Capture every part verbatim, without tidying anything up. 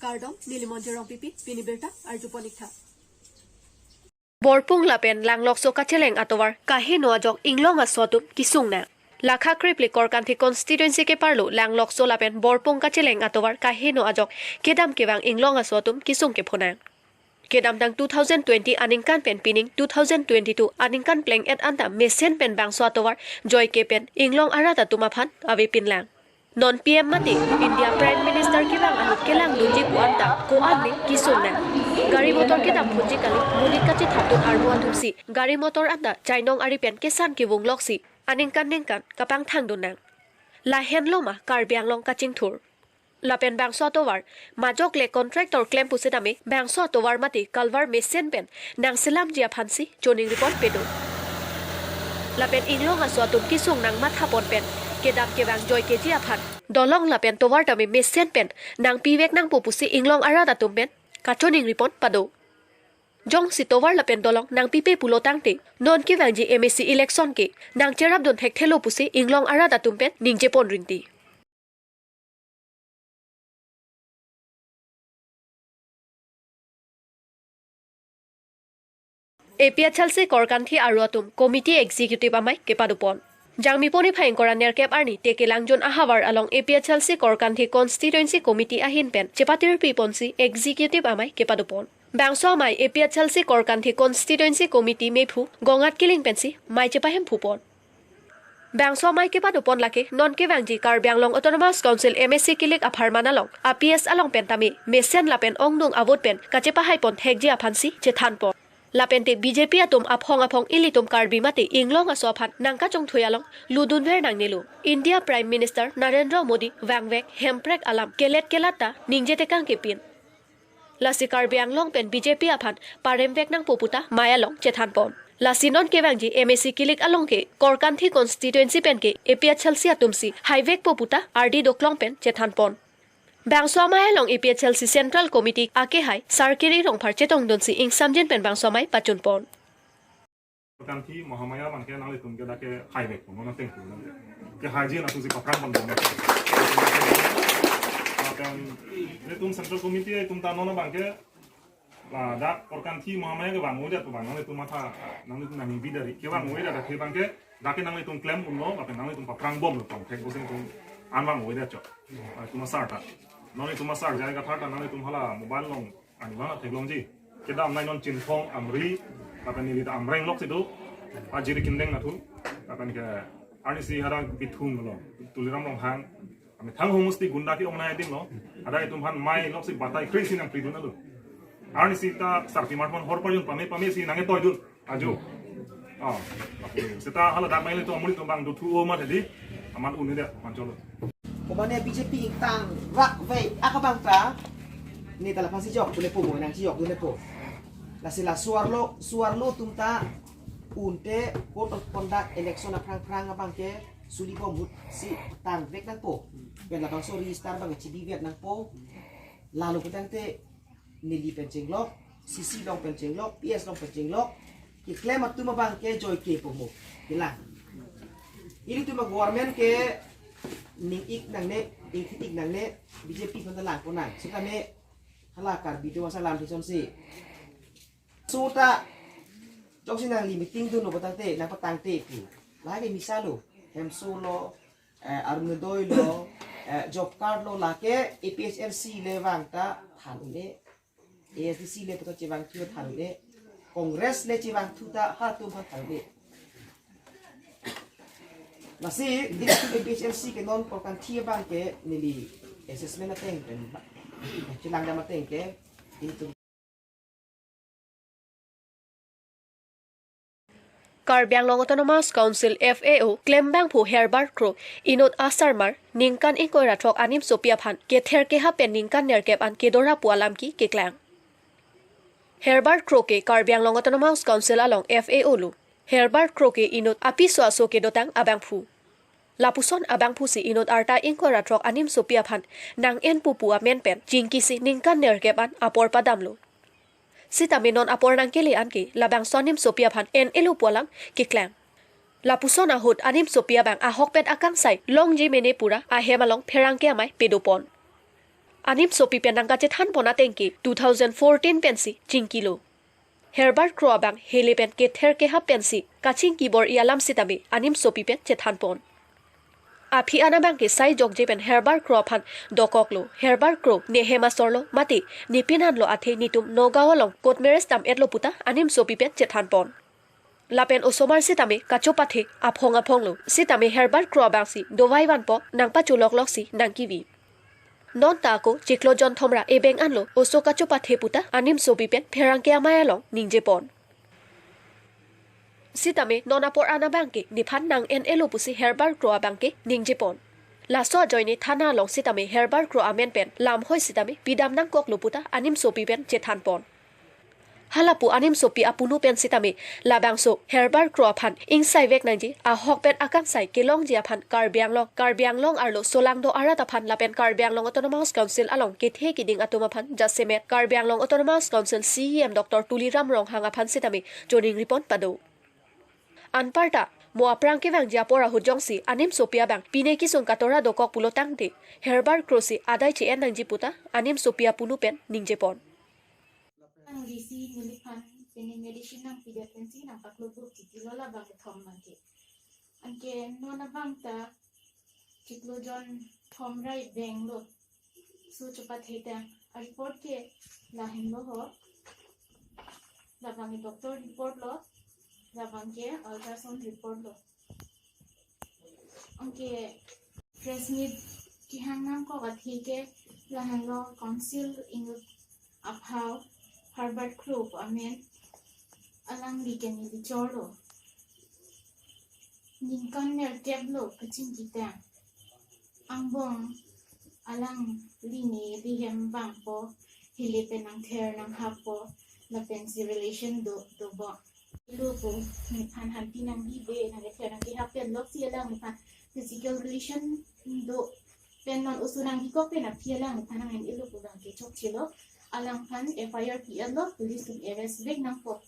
Kardom, neli Monjir Rongpipi, pini birta arjupon ik tha. Borpung lapen Langlokso kacheleng atovar kaheno ajok inglong aso atum kesung nang. Lakha krip phli Korkanthi constituency keparlo Langlokso lapen Borpung kacheleng atovar kaheno ajok kedam kevang inglong aso atum kesung kepho nang. Kedamtang two thousand twenty aningkan pen pining two thousand twenty-two aningkan pleng-et anta mesen pen bangso atovar joike pen inglong arat atum aphan avepin lang. Non P M mate India Prime Minister kevang ahut kelangdunji pu anta ko-an ne kesung nang. Gari motor kedam phunji kali, monit kachethapdun armu athumsi gari motor anta chainong ari pen kesan kevung loksi aningkan ningkan kapangthangdun nang. Lahenlo ma Karbi Anglong kachingthur. Lapen bangso atovar majok le contractor klem pusitame bangso atovar mate culvert mesen pen nangselamji aphansi choningripon pado. Lapen inglong aso atum kesung nang mathapon pen kedam kevang joikeji aphan dolong lapen tovar tame mesen pen nangpivek nangpo pusi inglong arat atum pen kachoningripon pado. Jongsi tovar lapen dolong nangpipe pulo tangte, non kevangji M A C election ke nangcherapdun thekthelo pusi inglong arat atum pen ningjepon rinti. A P H L C Korkanthi aru atum Committee Executive amei kepadopon. Jangmi poni phai ingkoi ra nerkep arni Tekelangjun ahavar along A P H L C Korkanthi Constituency Committee ahin pen chepatirpiponsi Executive amei kepadopon. Bangso amei A P H L C Korkanthi Constituency Committee mephu Gongat Killing pensi mei chepahem phupon. Bangso amei kepadopon lake non kevangji Karbi Anglong Autonomous Council M A C kilik apharman along a P S along pen tame mesen lapen ongnung avote pen kachepahaipon thekji aphansi chethanpon. Lapente B J P atum aphong aphong ilitum Karbi mate inglong aso aphan nangkachongthui along ludunver nangnelo. India Prime Minister Narendra Modi vangvek hemprek alam kelet kelat ta ningjetekang kepin. Lasi Karbi Anglong pen B J P aphan paremvek nangpo puta mei along chethanpon. Lasi non kevangji M A C kilik along ke Korkanthi constituency pen ke A P H L C atumsi haivekpo puta ardi doklong pen chethanpon. Bangso amei along A P H L C Central Committee akehai Sarkiri Rongphar chetongdunsi ingsamjin pen bangso amei pachunpon. Korkanthi Mahamaya abangke nanglitum ke dak ke haivekpo, non ateng ke haiji na tusi kaphrang pon bom. Lapen ilitum Central Committee atum ta non abangke ladak Korkanthi Mahamaya kevang-o det abang nanglitum matha, nanglitum nangning bidari kevang-o det, dak ke abangke dak ke nanglitum klem unlo, lapen nanglitum paphrang bomlo tong thek boseng tum an vang-o det chok. Nanglitum asar ta, nanglitum asar jai kathar ta nanglitum hala mobile along ani vang theklongji. Kedam nai non Chinthong, Amri, lapen neli ta Amreng loksi do, ajiri kindeng nathu, lapen ke arnisi hadak Bithung lo, Tuliram Ronghang, amethang homusti gunda ke-ong nai dinglo, hadak itum aphan mei loksi batai kre-isi nangpridun alo. Arnisi ta sarpi marhon hor parjun pame pamesi nangketoidun. Ajo. Oh. Seta hala dak mei le to amuli to bang do thu o ma thedi. Aman un-e det, mancholo. Komane B J P ingtang rak vei akabang ta. Ne ta la pasi jok, bule po mo nangsi jok, bule po. Lasi la suarlo, suarlo atum ta unte code of conduct election aphrang phrang abangke suli bom ahutsi tangvek nangpo. Pen labangso register abang chibivek nangpo. Lalu putangte neli pen chenglok, C C along pen chenglok, P S along pen chenglok, keklem atum abangke joike po mo, kelang. Ilitum a-government ke ning-ik nangne, ingthit-ik nangne, B J P aphan ta langpo nang. Sitame hala Karbi atum asai alam thesonsi. Seta jongsi nangli meeting dunlo putangte, nangpatangte pu. Lahai ke misa lo, Hemso lo, eh, Orunodoi lo, eh, job card lo, lake A P H L C le vang ta than un-e, A S D C le puta chevangthu than un-e, Congress le chevangthu ta halatum aphan than un-e. Lasi, ilitum A P H L C ke non Korkanthi abangke neli assessment ateng pen, chelang dam ateng ke, ilitum Karbi Anglong Autonomous Council F A O klembangphu Herbert Kro inut asarmar ningkan ingkoi ra throk animsopi aphan kether kehap pen ningkan nerkep an kedora pu alam ke keklang. Herbert Kro ke Karbi Anglong Autonomous Council along F A O lo. Herbert Kro ke inut apiso aso kedotang abangphu. Lapuson abangphusi inut arta ingkoi ra throk animsopi aphan nang-enpo pu amen pen chingkisi ningkan nerkep an apor padamlo. Sitame non apor nangkele anke labangso animsopi aphan en-elo pu alam keklang. Lapuson ahut animsopi abang ahokpet akangsai longji mene pura ahem along pherangke amei pedopon. Animsopi pen nangkachethanpon ateng ke two thousand fourteen pensi chingkilo. Herbert Kro abang hele pen kether kehap pensi kachingki bor-i alam sitame animsopi pen chethanpon. Aphi an abang ke sai jokje pen Herbert Kro aphan dokoklo. Herbert Kro ne hem asorlo mate ne pinanlo athe netum Nagaon along court marriage dam-etlo puta animsopi pen chethanpon. Lapen osomar sitame kachopathe aphong aphonglo. Sitame Herbert Kro abangsi dovai vanpo nangpachulokloksi nangkevi. Non ta ako chiklo jon thomra ebeng anlo oso kachopathe puta animsopi pen pherangke amei along ningjepon. Sitame non apor an abang ke nephan nang-en-elo pusi Herbert Kro abang ke ningjepon. Laso ajoine thana along sitame Herbert Kro amen pen lamhoi sitame pidam nangkoklo puta animsopi pen chethanpon. Halapu animsopi apunu pen sitame labangso Herbert Kro aphan ingsaivek nangji ahok pen akangsai kelongji aphan Karbi Anglong, Karbi Anglong arlo solangdo arat aphan lapen Karbi Anglong Autonomous Council along kethe kiding atum aphan jasemet Karbi Anglong Autonomous Council C E M Doctor Tuliram Ronghang aphan sitame choningripon pado. Anparta mo aphrang kevangji apor ahut jongsi animsopi abang pine kesung katora dokok pulo tangte Herbert Kro si adai che-en nangji puta animsopi apunu pen ningjepon. Ang D C neliphan pini medicine nangpidet pensi nangpaklo bu titi lo labang kethom abang ke. Anke non abang ta chiklo jon thomra ebenglo. So chopathe ta a-report ke lahenlo ho. Labang ke doctor report lo. Labang ke ultrasound report lo. Anke press meet kehang nangkok athe ke lahenlo council inut aphau Herbert Kro amen alangli ke neli chorlo. Ningkan nerkep lo kachingki tang. Angbong alangli neli hem vangpo, hele pen nangther nanghappo, lapensi relation do, dobom. Elo pu, nephan hanti nangbibe, nangkether nangkehap pen loksi alangliphan physical relation do pen non oso nangbikok pen aphi alangliphan nang-en-elo pu abang ke chokchelo. Alangphan F I R pi-etlo, police atum arrest vek nangpo.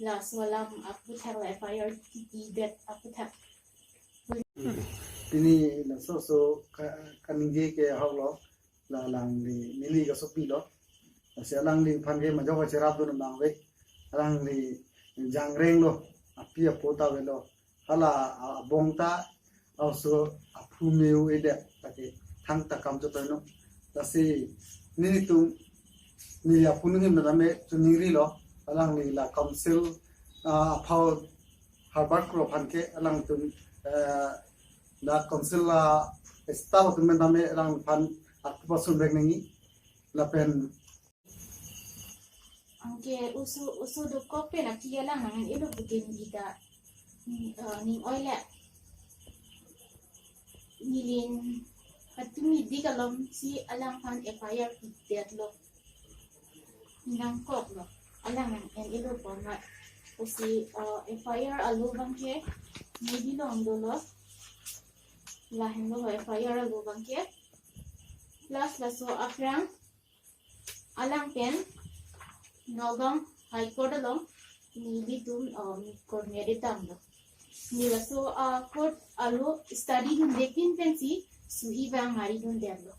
Laso alam aputhak la F I R kipidet aputhak. Pini laso so ka, kaningje ke ahok lo, la alangli neli kasopi lo. Lasi alangliphan ke majok kacherapdun abang ave. Alangli jangreng lo, api apo ta avelo. Hala a-, abong ta also aphu me-u-edet, lake thangta kam chotoi no. Lasi nelitum, neli aphu nangim tame choningrilo, alangli la council, ah, aphau Herbert Kro aphan ke alangtum, eh, la council la staff atum tame alangphan aku pasun vek nangji. Lapen Anke oso, oso dokok pen aphi alang nang-en-elo pu ke neli ta, mm, eh, ning oile. Neli patumi dik alomsi alangphan F I R pidetlo. Nangkoklo. Alang nang-en-elo pu amat. Pusi, eh, F I R alo abang ke neli long dolo. Lahenlo ho F I R alo abang ke. Plus laso aphrang alang pen Nagaon High Court along nelitum, um, court marriage damlo. Ne laso, uh, court alo study dunde pin pensi suhi abang ngaridundetlo.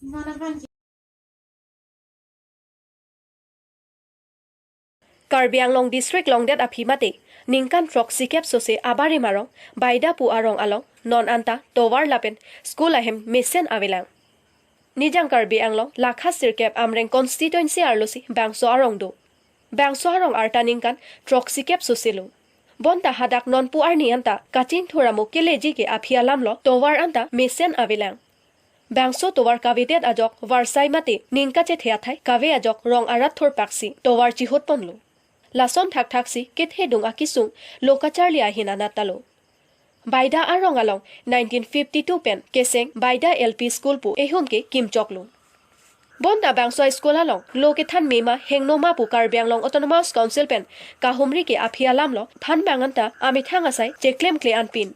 Non abang Karbi Anglong District longdet aphi mate, ningkan throksikep sose abarim arong, Baida pu arong along, non anta, tovar lapen, school ahem mesen avelang. Nijang Karbi Anglong, lakha sirkep Amreng constituency arlosi, bangso arong do. Bangso arong arta ningkan, throksikep sose lo. Bonta hadak nonpu arni anta, kachingthur amo keleji ke aphi alamlo, tovar anta, mesen avelang. Bangso tovar kavedet ajok varsai mate ning kachethe athai kave ajok rong arat thurpaksi tovar chihutponlo. Lason thakthaksi kethedung akisung lo kacharli ahin anat ta lo. Baida arong along nineteen fifty-two pen keseng Baida L P School pu ehum ke kimchoklo. Bonta bangso school along lo kethan mema hengnoma pu Karbi Anglong Autonomous Council pen kahumri ke aphi alamlo thanbang anta amethang asai cheklemkle anpin.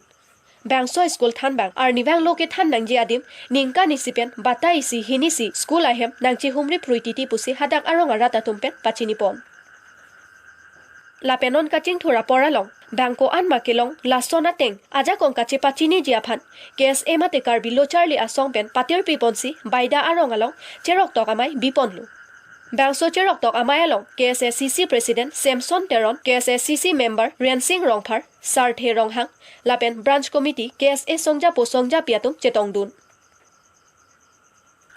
Bangso school thanbang arnivang lo kethan nangji adim ningkan isi pen batai isi hini isi school ahem nangchihumri phrui titi pusi hadak arong arat atum pen pachinipon. Lapen non kachingthur apor along Bang ko-an ma kelong lason ateng ajakong kachepachiniji aphan K S A mate Karbi Lo Charli Asong pen patirpi ponsi Baida arong along cheroktok amei biponlo. Bangso cheroktok amei along K S A C C President Samson Teron, K S A C C Member Rensing Rongphar, Sarthe Ronghang, lapen Branch Committee K S A songjapo songjapi atum chetongdun.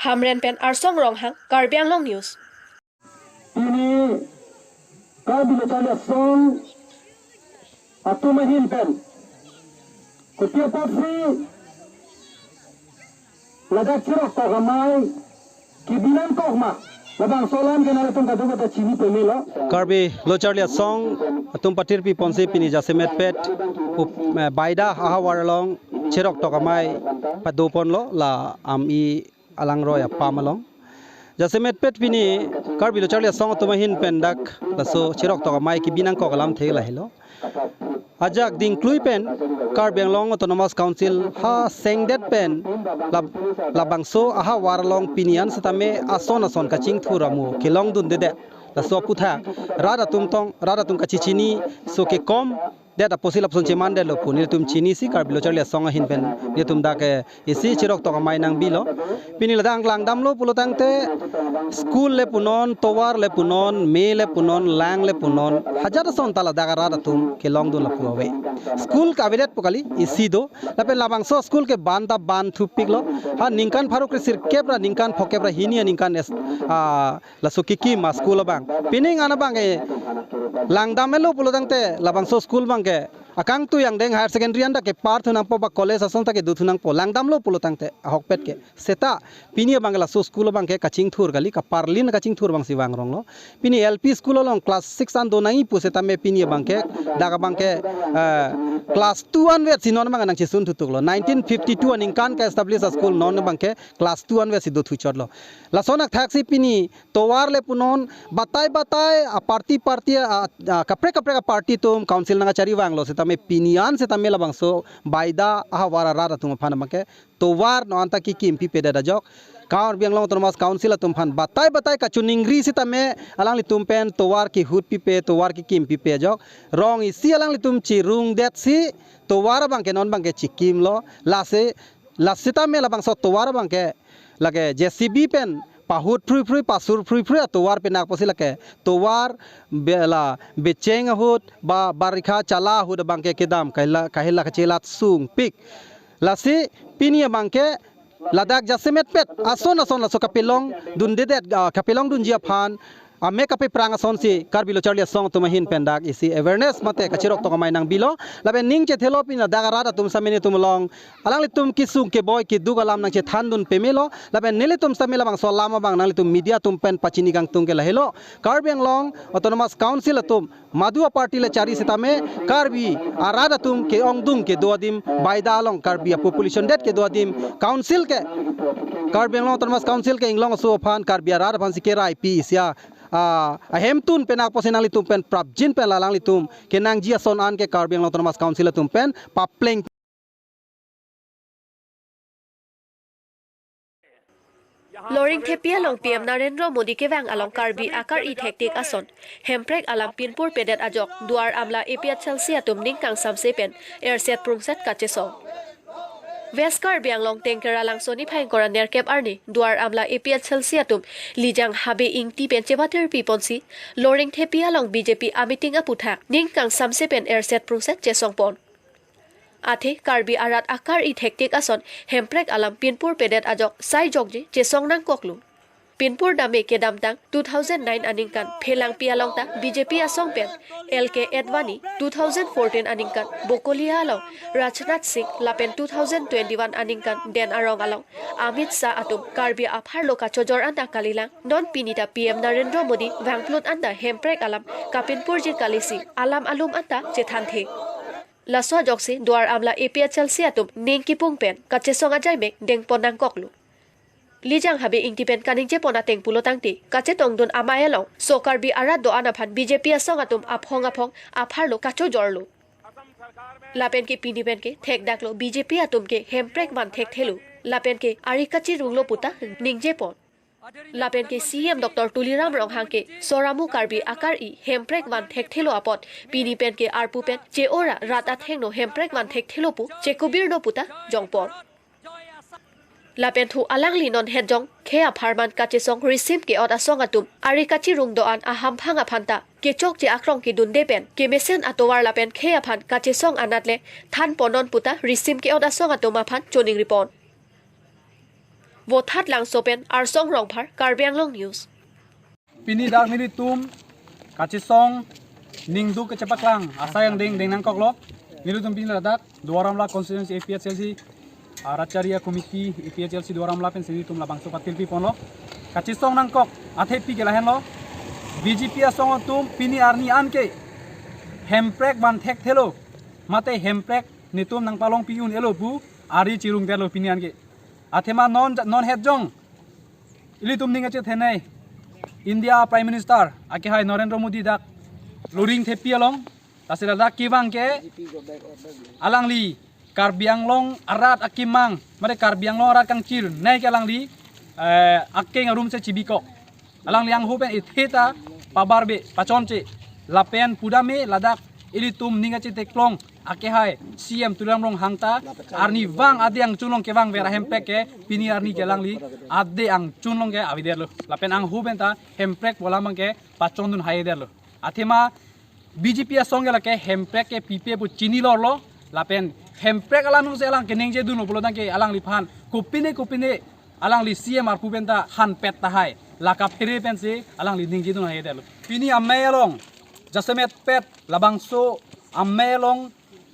Hamren pen Arsong Ronghang, Karbi Anglong News. Pini Karbi Lo Charli Asong atum ahin pen kopi apotsi ladak cheroktok amei kebi nangkok ma, labangso alam ke nanglitum kadokave ta chini pemelo. Karbi Lo Charli Asong atum patirpi ponsi pini jasemetpet up-, eh, Baida ahavar along cheroktok amei padoponlo la ami alangroi apam along. Jasemetpet pini Karbi Lo Charli Asong atum ahin pen dak laso cheroktok amei kebi nangkok alamthe lahelo. Ajak dingklui pen Karbi Anglong Autonomous Council ha sengdet pen lab-, labangso ahavar along pini an setame ason ason kachingthur amo kelongdundedet. Laso aputhak rat atum tong, rat atum kachechini so kekom det apotsi lapuson chemandetlo pu nelitum chinisi Karbi Lo Charli Asong ahin pen nelitum dak, eh, isi cheroktok amei nangbilo. Pini ladak langdamlo pulo tangte school le punon, tovar le punon, me le punon, lang le punon, hajat ason ta ladak arat atum kelongdun lapu ave. School ke avedet pu kali, isi do. Lapen labangso school ke ban ta ban thupiklo. Ha ningkan pharo kresirkep ra ningkan phokep ra hini aningkan es-, ah, laso kekim a school abang. Pining an abang ke langdamlo pulo tangte labangso school abang ke akangtui angdeng higher secondary anta kepar thu nangpo ba college ason ta kedo thu nangpo, langdamlo pulo tangte ahokpet ke. Seta pini abang ke laso school abang ke kachingthur kali, kaparlin kachingthur abangsi vangronglo. Pini L P school along class six an do nangji pu setame pini abang ke, dak abang ke, eh, class two anvetsi non abang nangchesun thutuklo. Nineteen fifty-two aningkan ke-establish a school non abang ke class two anvetsi do thuchotlo. Lason athaksi pini tovar le punon, batai batai a party party a, a, kaprek kaprek a party atum council nangkachari vanglo setame pini an setame labangso Baida ahavar arat atum aphan abang ke tovar non anta kekim pipedet ajok. Karbi Anglong Autonomous Council atum aphan batai batai kachiningri setame alanglitum pen tovar kehut pipe, tovar kekim pipe ajok. Rong isi alanglitum chirungdetsi tovar abang ke non abang ke chikimlo. Lasi, la setame labangso tovar abang ke lake J C B pen pahut phrui phrui, pasur phrui phrui atovar pen apotsi lake tovar be-, la becheng ahut ba barikha chala ahut abang ke kedam kahela kahela kachelat sungpik. Lasi pini abang ke ladak jasemetpet ason ason laso kapelongdundedet, ah, kapelongdunji aphan amek kapeprang asonsi Karbi Lo Charli Asong atum ahin pen dak isi awareness mate kachiroktok amei nangbilo. Lapen ning chethelo pini ladak arat atum setame nelitum along alanglitum kesung keboi keduk alam nangchethandun pemelo. Lapen nelitum setame labangso alam abang nanglitum media atum pen pachini kangtung ke lahelo. Karbi Anglong Autonomous Council atum madu a party le chari setame Karbi arat atum ke-ongdung kedo adim, Baida along Karbi a population det kedo adim, council ke, Karbi Anglong Autonomous Council ke inglong aso aphan, Karbi arat aphansi kerai pi isi a, ah, ahemtun pen apotsi nanglitum pen prapjin pen la alanglitum kenangji ason an ke Karbi Anglong Autonomous Council atum pen papleng. Loringthepi along P M Narendra Modi kevang along Karbi akar-i thektik ason Hemprek alam pinpur pedet ajok Duar Amla A P H L C atum ning kangsamse pen erset prungset kachesong. West Karbi Anglong Tengker Langso niphai ingkoi ra nerkep arni Duar Amla A P H L C atum Lijang Habe Ingti pen chepatirpi ponsi Loringthepi along B J P a meeting aputhak ning kangsamse pen erset prungset chesong pon. Athe Karbi arat akar-i thektik ason Hemprek alam pinpur pedet ajok sai jokje chesong nangkoklo. Pinpur dame kedamtang two thousand nine aningkan Phelangpi along ta B J P asong pen L K Advani, two thousand fourteen aningkan Bokolia along Rajnath Singh lapen two thousand twenty-one aningkan Den Arong along Amit Shah atum Karbi apharlo kachojor anta kalilang, non pini ta P M Narendra Modi vangplut anta Hemprek alam kapinpurji kalisi alam alum anta chethanthe. Laso ajoksi Duar Amla A P H L C atum ning kipung pen kachesong ajaimek dengpon nangkoklo. Lijang Habe Ingti pen kaningje pon ateng pulo tangte kachetongdun amei along so Karbi arat do-an aphan B J P asong atum aphong aphong apharlo kachojorlo. Lapen ke pini pen ke thekdaklo B J P atum ke Hemprek van thekthelo. Lapen ke ari kachirunglo puta ningje pon. Lapen ke C M Doctor Tuliram Ronghang ke Soramu Karbi akar-i hemprek van thekthelo apot pini pen ke arpu pen che-ora rat athengno hemprek van thekthelo pu chekubirno puta jongpon. Lapen thu alangli non hetjong khei apharman kachesong risim ke-ot asong atum ari kachirung do-an ahamphang aphanta kechokche akrong kedunde pen kemesen atovar lapen khei aphan kachesong anatle thanponon puta risim ke-ot asong atum aphan choningripon. Vothatlangso pen Arsong Rongphar, Karbi Anglong News. Pini dak nelitum kachesong ningduk kachepaklang asai angdeng deng nangkoklo. Nelitum pini ladak Duar Amla constituency A P H L C, ah, Ratchari committee A P H L C Duar Amla pensi nelitum labangso patil piponlo. Kachesong nangkok athepi ke lahenlo. B J P asong atum pini arni anke hemprek van thekthelo mate hemprek netum nangpalongpi un-elo pu ari chirungdetlo pini anke. Athema non non hetjong ilitum ning kachethenei India Prime Minister akehai Narendra Modi dak luring thepi along, lasi ladak kevang ke alangli Karbi Anglong arat akemang mate Karbi Anglong arat kangchirnei ke alangli, eh, akeng arum si chibikok. Alangli angho pen ethe ta pabarbe pachonche. Lapen pudame ladak ilitum ning kacheteklong akehai C M Tuliram Ronghang ta arnivang ade angchunlong kevangver ahemprek ke pini arni ke alangli ade angchunlong ke avedetlo. Lapen angho pen ta hemprek pu alam abang ke pachondun haidetlo. Athema B J P asong ke lake hemprek ke pipe pu chinilorlo. Lapen hemprek alam nungsi alang keningjedunlo pulo tangke alangliphan kopine kopine alangli C M arpu pen ta hanpet tahai. La kaphere pensi alangli ningjedun haidetlo. Pini amei along jasemet pet labangso amei along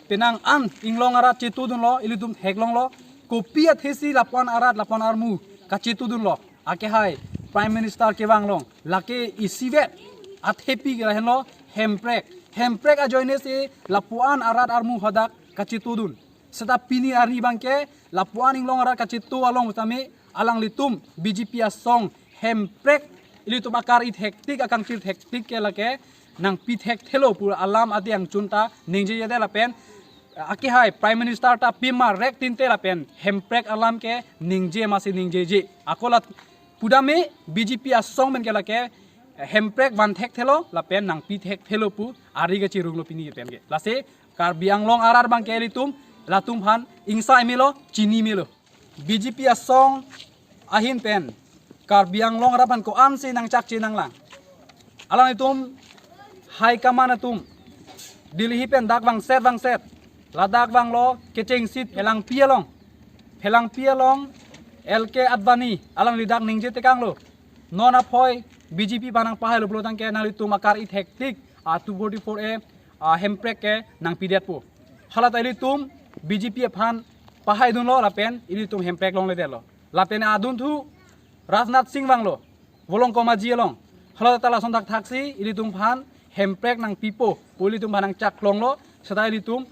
penang an inglong arat chetudunlo, ilitum theklonglo. Kopi athesi lapu-an arat lapu-an armu kachetudunlo. Akehai Prime Minister kevang along lake isivet athepi ke lahenlo hemprek. Hemprek ajoine si lapu-an arat armu hadak kachetudun. Seta pini arni abang ke lapu-an inglong arat kachetu along tame alanglitum B J P asong hemprek ilitum akar-i thektik akangchir thektik ke lake nangpi thekthelo pu alam ade angchun ta ningjejedet lapen akehai Prime Minister ta pima rek tinte lapen hemprek alam ke ningje masi ningjeje. Ako la pudame B J P asong pen ke lake hemprek van thekthelo lapen nangpi thekthelo pu ari kachirunglo pini pen ke. Lasi Karbi Anglong arat abang ke ilitum latum aphan ingsai melo, chini melo. B J P asong ahin pen Karbi Anglong arat aphan ko-ansi nangchakche nanglang. Alanglitum high command atum Delhi pen dak vangset vangset ladak vanglo kechengsit Phelangpi along. Phelangpi along L K Advani alangli dak ningjetekanglo. Non aphoi B J P aphan nangpahailo pulo tangke nanglitum akar-i thektik a two forty-four A a hemprek ke nangpidetpo. Halata ilitum B J P aphan pahaidunlo lapen ilitum hemprek longledetlo. Lapen adunthu Rajnath Singh vanglo Volongkom Aji along. Halata lason thakthaksi ilitum aphan hemprek nangpipo pu ilitum aphan nangchaklonglo. Seta ilitum